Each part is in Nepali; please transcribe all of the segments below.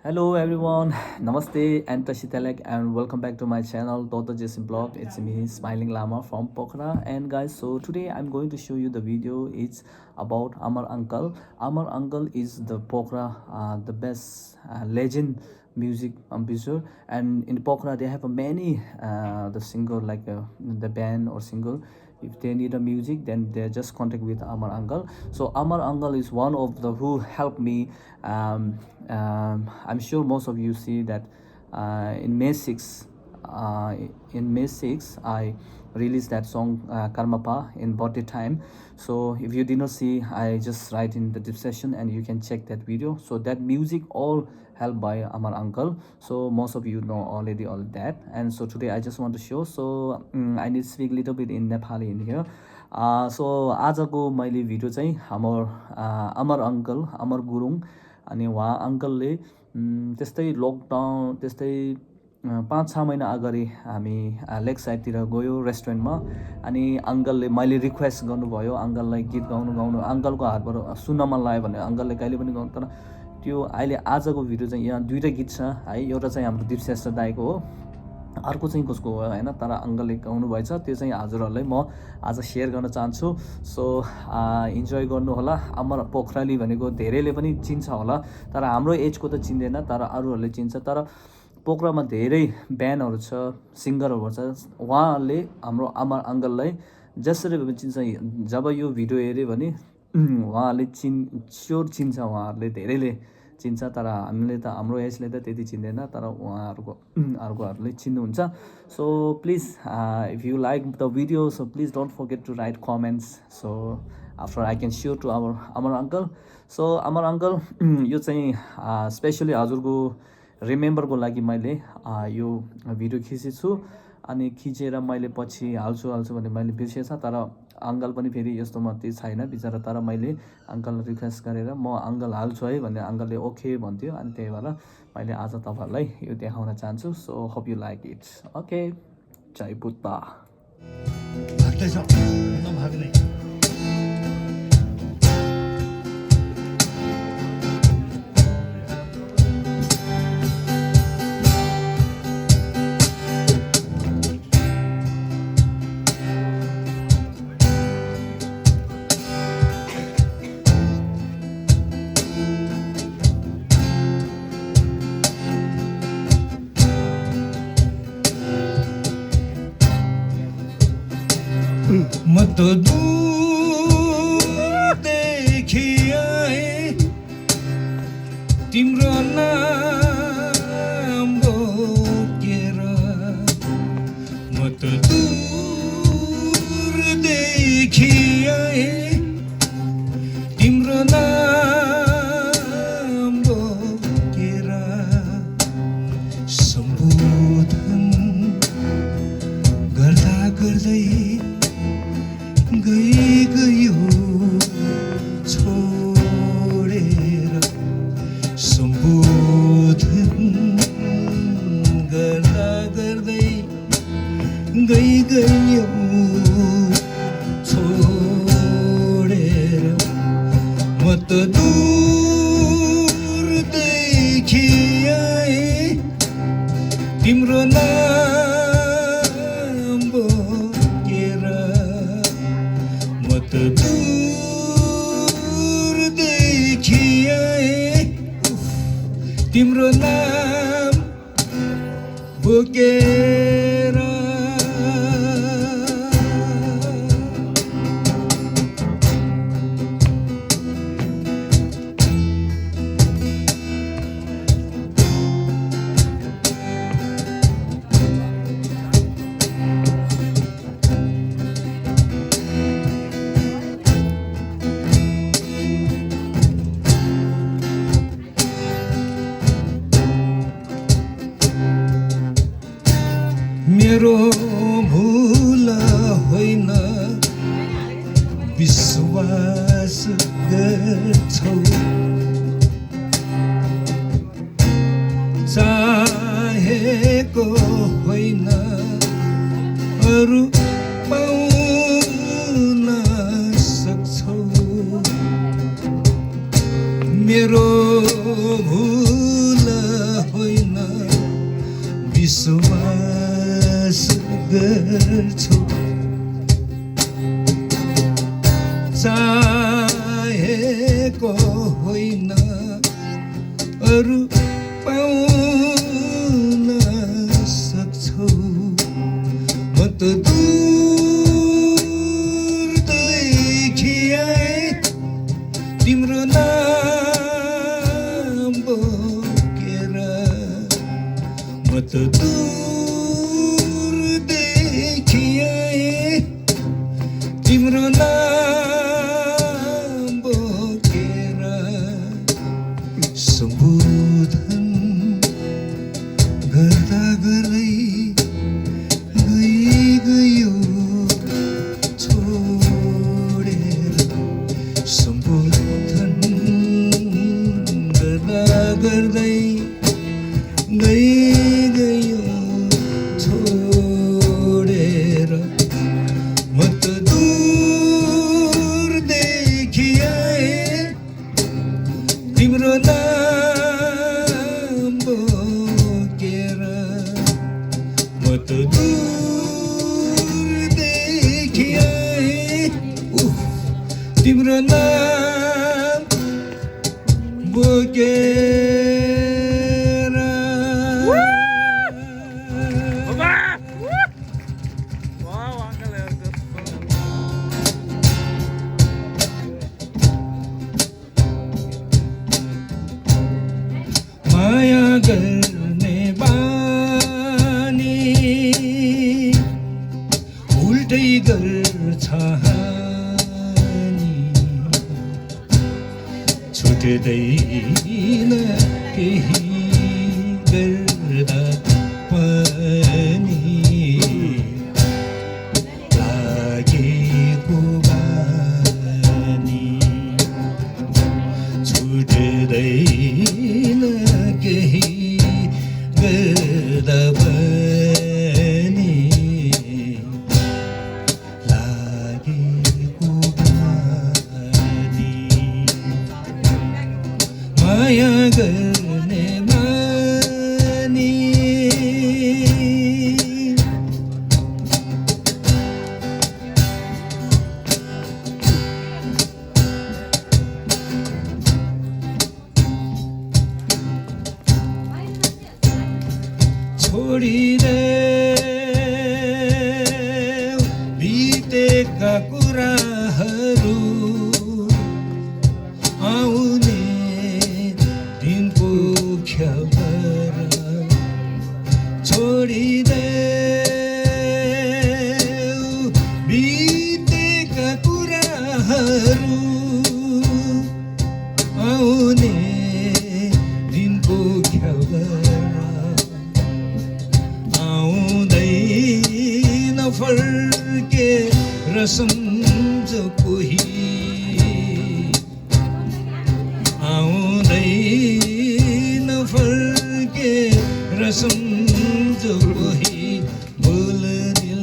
Hello everyone, Namaste and Tashitalek and welcome back to my channel Toto Jason Blog. It's me Smiling Lama from Pokhara. And guys, so today I'm going to show you the video. It's about Amar Uncle. Amar Uncle is the Pokhara, the best legend music composer, and in Pokhara they have many the singer like the band or single. If they need a music, then they just contact with Amar Uncle. So Amar Uncle is one of the who helped me. I'm sure most of you see that in May 6, uh, I released that song Karmapa in birthday time. So if you did not see, I just write in the description and you can check that video. So that music all helped by Amar Uncle. So most of you know already all that. And so today I just want to show. So I need to speak a little bit in Nepali in here. So आजको मैले भिडियो चाहिँ अमर अङ्कल अमर गुरुङ अनि उहाँ अङ्कलले त्यस्तै लकडाउन त्यस्तै 5-6 महिना अगाडि हामी लेक साइडतिर गयो रेस्टुरेन्टमा अनि अङ्कलले मैले रिक्वेस्ट गर्नुभयो अङ्कललाई गीत गाउनु अङ्कलको हातबाट सुन्न मन लाग्यो भने अङ्कलले कहिले पनि गाउनु तर त्यो अहिले आजको भिडियो चाहिँ यहाँ दुईटा गीत छ है एउटा चाहिँ हाम्रो दिपश्रेष्ठ दाइको हो अर्को चाहिँ कसको हो हैन तर अङ्कलले गाउनु भएछ त्यो चाहिँ हजुरहरूलाई म आज शेयर गर्न चाहन्छु सो इन्जोय गर्नु होला अमर पोखराली भनेको धेरैले पनि चिन्छ होला तर हाम्रो एजको त चिन्दैन तर अरूहरूले चिन्छ तर पोखरामा धेरै ब्यान्डहरू छ सिङ्गरहरू छ उहाँहरूले हाम्रो अमर अङ्कललाई जसरी पनि चिन्छ जब यो भिडियो हेर्यो भने उहाँहरूले स्योर चिन्छ उहाँहरूले धेरैले चिन्छ तर हामीले त हाम्रो एजले त त्यति चिन्दैन तर उहाँहरुकोहरूले चिन्नुहुन्छ so please if you like the video so please don't forget to write comments so after I can sure to Amar uncle so Amar uncle यो चाहिँ स्पेसली हजुरको रिमेम्बरको लागि मैले यो भिडियो खिचेको छु अनि खिचेर मैले पछि हाल्छु भने मैले बिर्सेछ तर अङ्कल पनि फेरि यस्तोमा त्यही छैन बिचरा तर मैले अङ्कललाई रिक्वेस्ट गरेर म अङ्कल हाल्छु है भने अङ्कलले ओके भन्थ्यो अनि त्यही भएर मैले आज तपाईहरुलाई यो देखाउन चाहन्छु so hope you like it okay जय बुद्ध म तो दूर देखी आए तिम्रो नाम बोकेर म तो दूर देखी आए तिम्रो नाम बोकेर सम्बोधन गर्दा गर्दै गयो छोडेर सम्बोधन गर्दा गर्दै गयो छोडेर म त दूर देखी आए तिम्रो नाम बोकेर म त दूर देखी आए तिम्रो नाम बोकेर मेरो भूल होइन विश्वास गर्छौ चाहेको होइन अरू पाउन सक्छौ मेरो भूल विश्वास गर्छु चाहेको होइन अरू पाउन सक्छौ म त दूरदेखि आए तिम्रो नाम बोकेर म त दूरदेखि आए तिम्रो नाम बोकेर सम्बोधन गर्दा गर्दै गयो छोडेर सम्बोधन गर्दा गर्दै गयो छोडेर म त दूरदेखि आए तिम्रो नाम बोकेर म त दूरदेखि आए तिम्रो नाम बोकेर माया गर्ने बानी उल्टै गर्छ हानि छुट्दैन केही गर्दा पनि लागेको बानी छुट्दैन केही गर्दा पनि लागेको बानी माया गर्ने बानी छोडिदेऊ बितेका कुराहरू आउने दिनको ख्याल छोडिदेऊ बितेका कुराहरू आउने दिनको ख्याल आउँदैन फर्केर सम्झ कोही आउँदैन फर्केर सम्झ कोही बोल दिल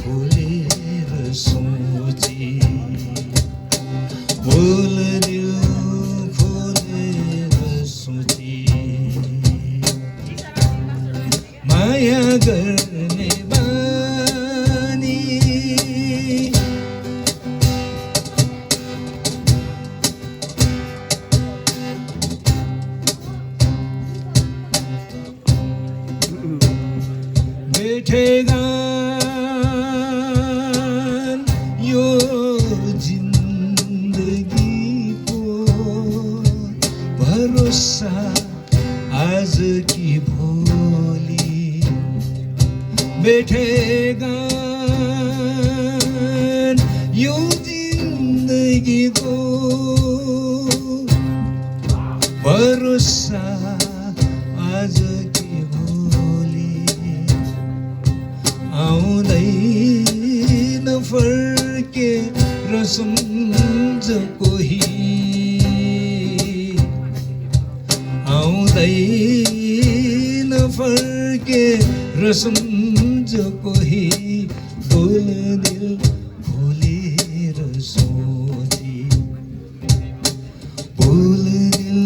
खोलेर सोची बोल दिल खोलेर सोची माया गर्ने बानी बेठेगान यो जिन्दगीको भरोसा आज कि भोलि बेठेगान यो जिन्दगीको भरोसा आज कि भोलि आउँदैन फर्केर सम्झ कोही आउँदैन फर्केर सम्झ कोही बोल दिल खोलेर सोची बोल दिल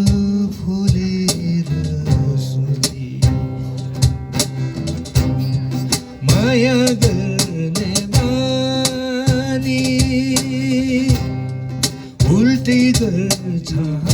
खोलेर सोची छ